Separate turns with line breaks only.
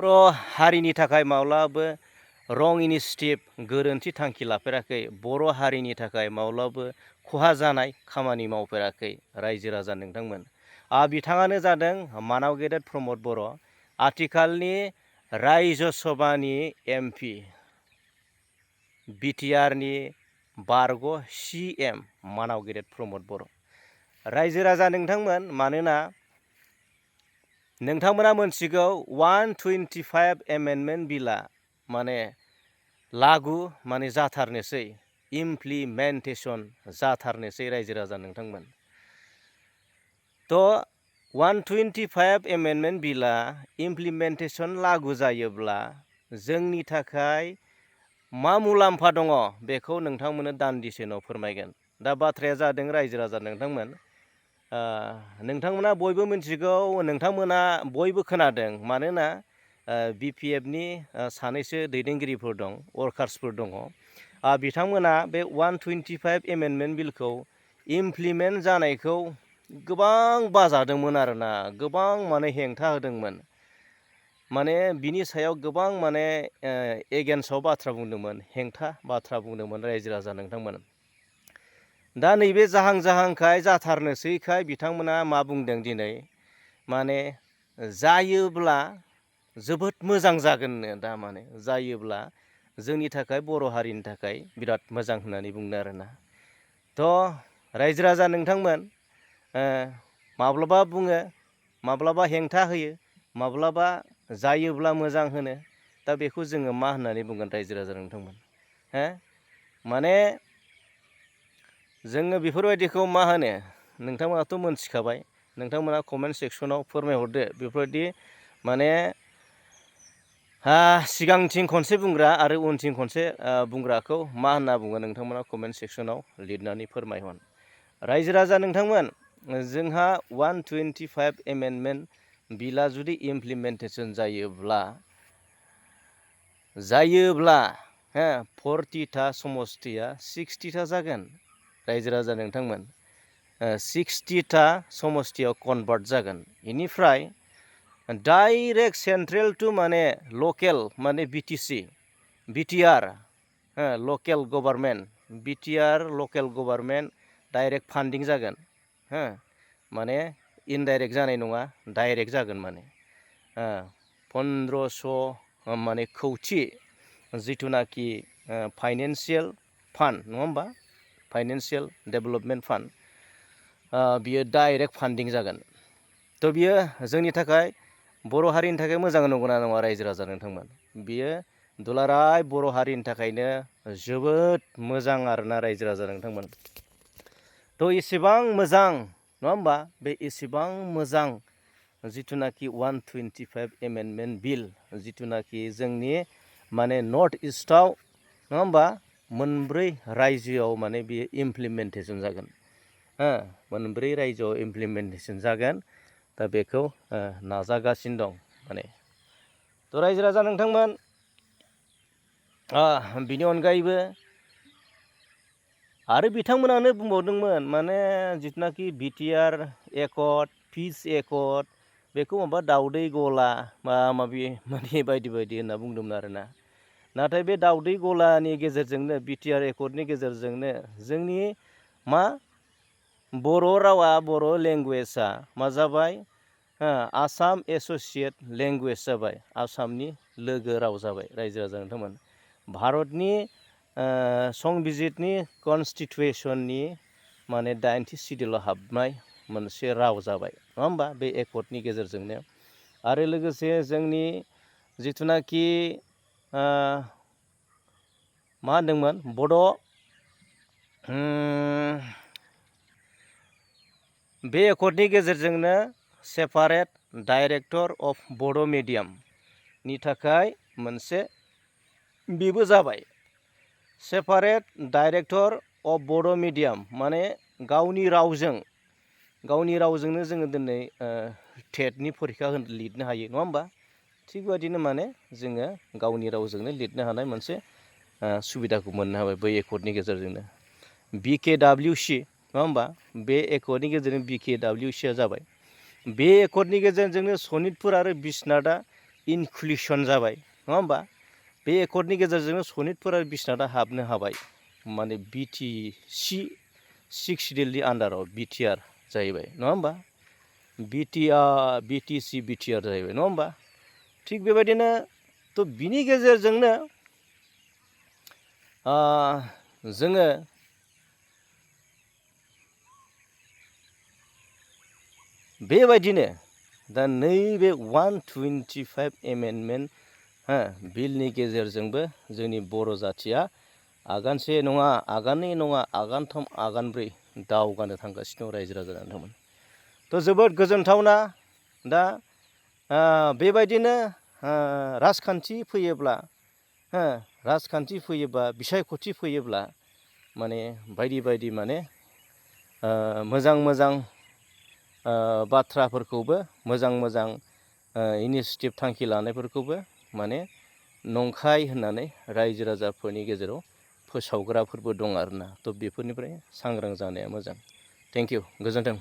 बर' हारिनि थाखाय माब्लाबो रं इनिसिएटिभ गोरोन्थि थांखि लाफेराखै। बर' हारिनि थाखाय माब्लाबो खहा जानाय खामानि मावफेराखै रायजो राजा नोंथांमोन। बिथाङानो जादों मानाव गेदेर प्रमद बर', आथिखालनि रायजो सभानि MP, बिटिआरनि बारग' CM मानाव गेदेर प्रमद बर'। रायजो राजा नोंथांमोन, मानोना नोंथांमोना मोनथिगौ 125 एमेन्डमेन्ट बिला माने लागु माने जाथारनोसै, इमप्लिमेन्टेसन जाथारनोसै रायजो राजा नोंथांमोन। थ' 125 एमेन्डमेन्ट बिला इमप्लिमेन्टेसन लागु जायोब्ला जोंनि थाखाय मा मुलाम्फा दङ बेखौ नोंथांमोननो दान्दिसे उनाव फोरमायगोन। दा बाथ्राया जादों रायजो राजा नोंथांमोन, नोंथांमोना बयबो मिथिगौ, नोंथांमोना बयबो खोनादों, मानोना BPFनि सानैसो दैदेनगिरिफोर दं, वर्कार्सफोर दङ। बिथांमोना बे 125 एमेन्डमेन्ट बिलखौ इमप्लिमेन्ट जानायखौ गोबां बाजादोंमोन आरोना, गोबां माने हेंथा होदोंमोन, माने बिनि सायाव गोबां माने एगेन्स्टआव बाथ्रा बुंदोंमोन, हेंथा बाथ्रा बुंदोंमोन रायजो राजा नोंथांमोन। दा नैबे जाहां जाथारनोसैखाय बिथांमोना मा बुंदों दिनै, माने जायोब्ला जोबोद मोजां जागोननो। दा माने जायोब्ला जोंनि थाखाय, बर' हारिनि थाखाय बिराद मोजां होननानै बुंदों आरोना। थ' रायजो राजा नोंथांमोन, माब्लाबा बुङो, माब्लाबा हेंथा होयो, माब्लाबा जायोब्ला मोजां होनो। दा बेखौ जोङो मा होननानै बुंगोन रायजो राजा नोंथांमोन? माने जोङो बेफोरबायदिखौ मा होनो नोंथांमोनाथ' मोनथिखाबाय। नोंथांमोना कमेन्ट सेक्सनाव फोरमायहरदो, बेफोरबायदि माने सिगांथिं खनसे बुंग्रा आरो उनथिं खनसे बुंग्राखौ मा होनना बुङो नोंथांमोना कमेन्ट सेक्सनाव लिरनानै फोरमायहर। रायजो राजा नोंथांमोन, जोंहा 125 एमेन्डमेन्ट बिला जुदि इमप्लिमेन्टेसन जायोब्ला 40था समस्तिया 60था जागोन रायजो राजा नोंथांमोन। 60था समस्तियाव कनभार्ट जागोन। बेनिफ्राय डाइरेक्ट सेन्ट्रेल टु माने लकेल माने बिटिआर लकेल गभार्नमेन्ट, बिटिआर लकेल गभार्नमेन्ट डाइरेक्ट फान्डिं जागोन। माने इनडाइरेक्ट जानाय नङा, डाइरेक्ट जागोन। माने 1500 माने खौथि जिथुनाखि फाइनेन्सियेल फान्ड, नङा होमबा, फाइनेन्सियेल डेभेलपमेन्ट फान्ड, बियो डाइरेक्ट फान्डिं जागोन। थ' बियो जोंनि थाखाय, बर' हारिनि थाखाय मोजां नंगौना नङा रायजो राजा नोंथांमोन? बियो दुलाराय बर' हारिनि थाखायनो जोबोद मोजां आरोना रायजो राजा नोंथांमोन। थ' एसेबां मोजां, नङा होमबा, बे एसेबां मोजां जिथुनाखि 125 एमेन्डमेन्ट बिल, जिथुनाखि जोंनि माने नर्थ इस्टआव, नङा होमबा, मोनब्रै रायजोआव माने बियो इमप्लिमेन्टेसन जागोन। मोनब्रै रायजोआव इमप्लिमेन्टेसन जागोन। दा बेखौ नाजागासिनो दं माने। थ' रायजो राजा नोंथांमोन, बिनि अनगायैबो आरो बिथांमोनानो बुंबावदोंमोन, माने जिथुनाखि बिटिआर एकर्ड, पिस एकर्ड, बेखौ माबा दाउदै गला माबा माबि माने बायदि बायदि होनना बुंदोंमोन आरोना। नाथाय बे दाउदै गलानि गेजेरजोंनो, बिटिआर एकर्डनि गेजेरजोंनो जोंनि मा बर' रावा, बर' लेंगुवेजआ मा जाबाय, आसाम एस'सियेट लेंगुवेज जाबाय, आसामनि लोगो राव जाबाय रायजो राजा नोंथांमोन। भारतनि संबिजितनि कनस्टिटिउसननि माने 9थि सिडिउलाव हाबनाय मोनसे राव जाबाय, नङा होमबा, बे एकर्डनि गेजेरजोंनो। आरो लोगोसे जोंनि जिथुनाखि मा होनदोंमोन, बे एकर्डनि गेजेरजोंनो सेपारेट डाइरेक्टर अफ बड' मिडियामनि थाखाय मोनसे बेबो जाबाय। सेपारेट डाइरेक्टर अफ बड' मिडियाम माने गावनि रावजोंनो जोङो दिनै टेटनि परिखा लिरनो हायो, नङा होमबा। थिग बेबायदिनो माने जोङो गावनि रावजोंनो लिरनो हानाय मोनसे सुबिदाखौ मोननो हाबाय बै एकर्डनि गेजेरजोंनो। BKWC, नङा होमबा, बे एकर्डनि गेजेरजों BKWCआ जाबाय। बे एकर्डनि गेजेरजोंनो सनितपुर आरो बिश्वनाथआ इनक्लुसन जाबाय नङा होमबा? बे एकर्डनि गेजेरजोंनो सनितपुर आरो बिश्वनाथआ हाबनो हाबाय। माने BTC 6 सिडिउलनि आन्डाराव BTR जाहैबाय नङा होमबा? BTC BTR जाहैबाय नङा होमबा? थिग बेबायदिनो बिनि गेजेरजोंनो जोङो बेबायदिनो दा नैबे 125 एमेन्डमेन्ट बिलनि गेजेरजोंबो जोंनि बर' जाथिया आगानसे नङा आगाननै नङा आगानथाम आगानब्रै दावगानो थांगासिनो दं रायजो राजा नोंथांमोन। जोबोद गोजोनथावना दा बेबायदिनो राजखान्थि फैयोब्ला बिसायख'थि फैयोब्ला माने बायदि बायदि माने मोजां मोजां बाथ्राफोरखौबो मोजां मोजां इनिसियेटिभ थांखि लानायफोरखौबो माने नंखाय होननानै रायजो राजाफोरनि गेजेराव फोसावग्राफोरबो दं आरोना। बेफोरनिफ्राय सांग्रां जानाया मोजां। थेंक इउ, गोजोन्थों।